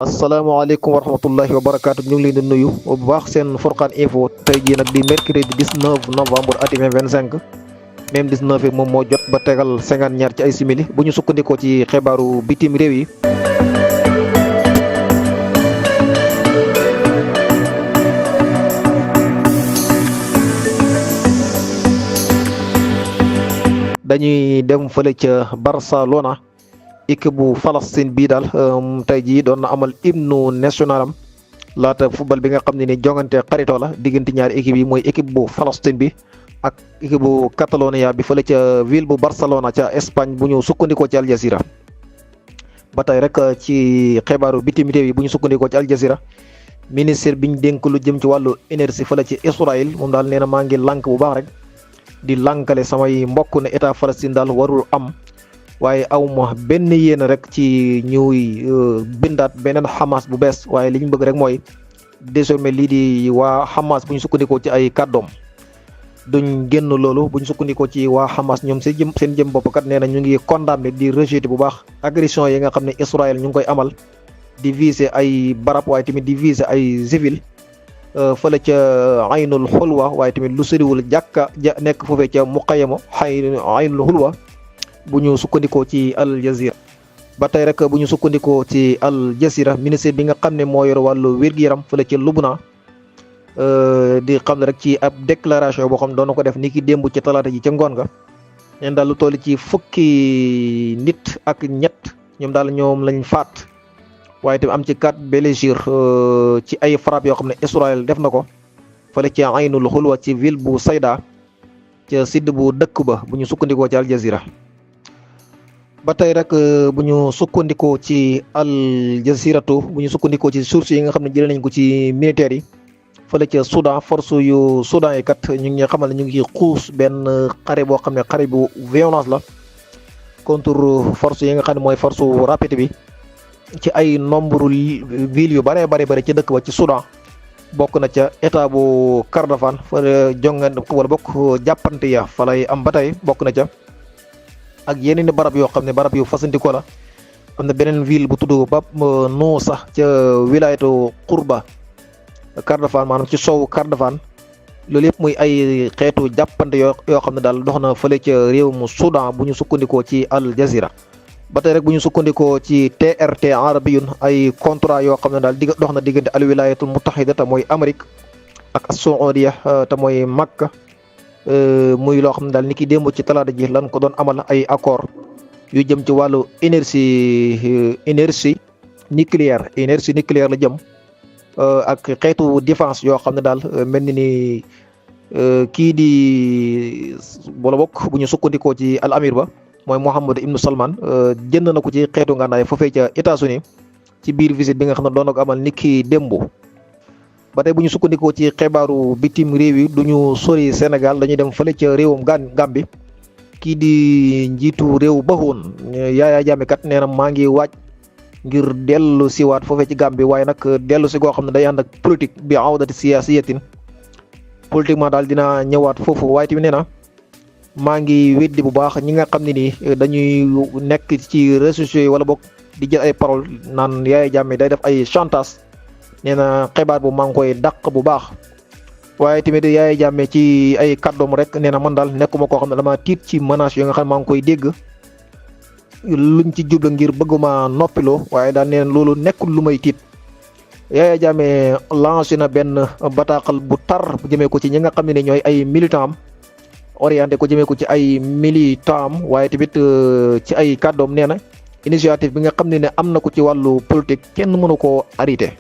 asalaamaaleykum wa rahmatullahi wa barakaatu ñu ngi leen di nuyu bu baax seen Furqan info tey jii nag di mercredi 19 novembre ati 2025 même 19 yi moom moo jot ba tegal 50 ñaar ci ay simili bu ñu sukkandikoo ci xibaaru bitim réew yi. dañuy dem fële ca Barcelona. équipe bu Palestine bii daal tey jii doon na amal hymne national am laata football bi nga xam ne ni jongante xaritoo la diggante ñaari équipe yi mooy équipe bu Palestine bi ak équipe bu Catalonia bi fële ca ville bu Barcelona ca Espagne bu ñu sukkandikoo ci Al Jazeera. ba tey rek ci xibaaru bitim réew yi bu ñu sukkandikoo ci Al Jazeera ministre bi ñu dénk lu jëm ci wàllu énergie fële ci Israël moom daal nee na maa ngi lànk bu baax rek di lànkale samay mbokk ne état Palestine daal warul am. waaye awma benn yéen rek ci ñuy bindaat beneen Hamas bu bees waaye li ñu bëgg rek mooy désormais lii di waa Hamas bu ñu sukkandikoo ci ay kàddoom duñ génn loolu bu ñu sukkandikoo ci waa Hamas ñoom seen jëm bopp kat nee na ñu ngi condamné di rejeté bu baax agression yi nga xam ne Israël ñu ngi koy amal di viser ay barab waaye tamit di viser ay civil fële ca Aynul Xulwa waaye tamit lu soriwul jàkka ja nekk foofee ca Muqayyama Aynul Xulwa bu ñu sukkandikoo ci Al Jazeera. ba tey rek bu ñu sukkandikoo ci Al Jazeera ministre bi nga xam ne moo yor wàllu wér-gu-yaram fële ca Lubnaan di xam ne rek ci ab déclaration boo xam ne doon na ko def ni ki démb ci talaata ji ca ngoon nga neen daal lu toll ci fukki nit ak ñett ñoom daal ñoom lañ faat waaye tamit am ci 4 blessures ci ay frappe yoo xam ne Israël def na ko fële ca Aynul Xulwa ci ville bu Sayda ca sud bu dëkk ba bu ñu sukkandikoo ci Al Jazeera. ba tey rek bu ñu sukkandikoo ci Al Jazeeratu bu ñu sukkandikoo ci sources yi nga xam ne jëlee nañ ko ci militaires yi fële ca Soudan force yu Soudan yi kat ñu ngi xamal ne ñu ngi xuus benn xare boo xam ne xare bu violence la contre force yi nga xam ne mooy force rapide bi ci ay nombre ville yu bëree bëri ci dëkk ba ci Soudan bokk na ca état bu Kordofan fa jongan wala bokk jàppante ya fa lay am ba tey bokk na ca. ak yeneen i barab yoo xam ne barab yu fasantikoo la am na beneen ville bu tudd Bab Noussa ca wilayatu Qurba Kordofan maanaam ci sowu Kordofan loolu yëpp muy ay xeetu jàppante yoo xam ne daal dox na fële ca réew mu Soudan bu ñu sukkandikoo ci Al Jazeera. ba tey rek bu ñu sukkandikoo ci TRT arabiyun ay contrat yoo xam ne daal dox na diggante al wilayatul mutahida te mooy Amérique ak Saoudia te mooy Makka. muy loo xam ne daal ni ki démb ci talaata ji lan ko doon amal ay accord yu jëm ci wàllu énergie nucléaire la jëm ak xeetu défense yoo xam ne daal mel ni kii di wala bokk bu ñu sukkandikoo ci al amir ba mooy Mohammed ibnu Salman jënd na ko ci xeetu ngànnaay foofee ca États-Unis ci biir visite bi nga xam ne doon na ko amal ni ki démb. ba tey bu ñu sukkandikoo ci xibaaru bitim réew yi du ñu sori Sénégal dañuy dem fële ca réewum Gàmbi kii di njiitu réew ba woon Yaya Jammeh kat nee na maa ngi waaj ngir dellu siwaat foofee ci Gàmbi waaye nag dellu si goo xam ne day ànd ak politique bi awdati siyaasiyatin politiquement daal dina ñëwaat foofu waaye tamit nee na maa ngi weddi bu baax ñi nga xam ne nii dañuy nekk ci réseaux sociaux yi wala boog di jël ay parole naan Yaya Jammeh day def ay chantage. nee na xibaar bu maa ngi koy dàq bu baax waaye tamit Yaya Jammeh ci ay kàddoom rek nee na man daal nekkuma koo xam ne dama tiit ci menaces yi nga xam ne maa ngi koy dégg luñ ci jublu ngir bëgguma noppiloo waaye daal nee na loolu nekkul lu may tiit. Yaya Jammeh lancé na benn bataaxal bu tar jëmee ko ci ñi nga xam ne ñooy ay militants am orienté ko jëmee ko ci ay militants am waaye tamit ci ay kàddoom nee na initiative bi nga xam ne am na ko ci wàllu politique kenn mënu koo arrêté.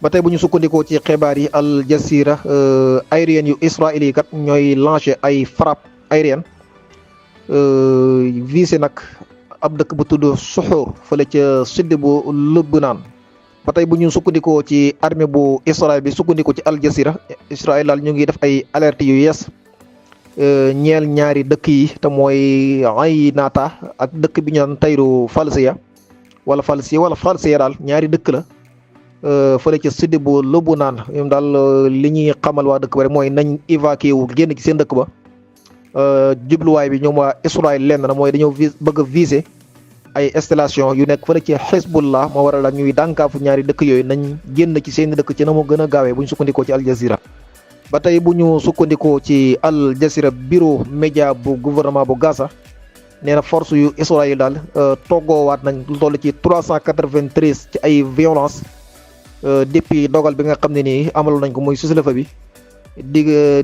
ba tey bu ñu sukkandikoo ci xibaar yi Al Jazeera aérienne yu Israël yi kat ñooy lancé ay frappe aérienne visé nag ab dëkk bu tudd Suxuur fële ca sud bu Lubnaan. ba tey bu ñu sukkandikoo ci armée bu Israël bi sukkandikoo ci Al Jazeera Israël daal ñu ngi def ay alerte yu yees ñeel ñaari dëkk yi te mooy Aynata ak dëkk bi ñu naan Tayru Falsiya wala Falsiya daal ñaari dëkk la. fële ca sud bu Lubnaan ñoom daal li ñuy xamal waa dëkk ba rek mooy nañ évacué wu génn ci seen dëkk ba jubluwaay bi ñoom waa Israël lenn na mooy dañoo bëgg a viser ay installation yu nekk fële ci Hezbollah moo waral ñuy dànkaafu ñaari dëkk yooyu nañ génn ci seen dëkk ci na mu gën a gaawee bu ñu sukkandikoo ci Al Jazeera. ba tey bu ñu sukkandikoo ci Al Jazeera bureau média bu gouvernement bu Gaza nee na force yu Israël daal toggoowaat nañ lu toll ci 393 ci ay violence depuis dogal bi nga xam ne nii amaloon nañ ko muy cessez-le-feu bi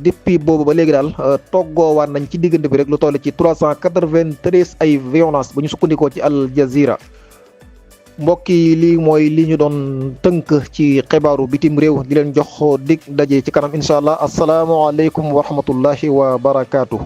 depuis boobu ba léegi daal toggoowaat nañ ci diggante bi rek lu toll ci 393 ay violence bu ñu sukkandikoo ci Al Jazeera. mbokk yi lii mooy li ñu doon tënk ci xibaaru bitim réew di leen jox dig daje ci kanam incha allah asalaamaaleykum wa rahmatullahi wa barakaatu.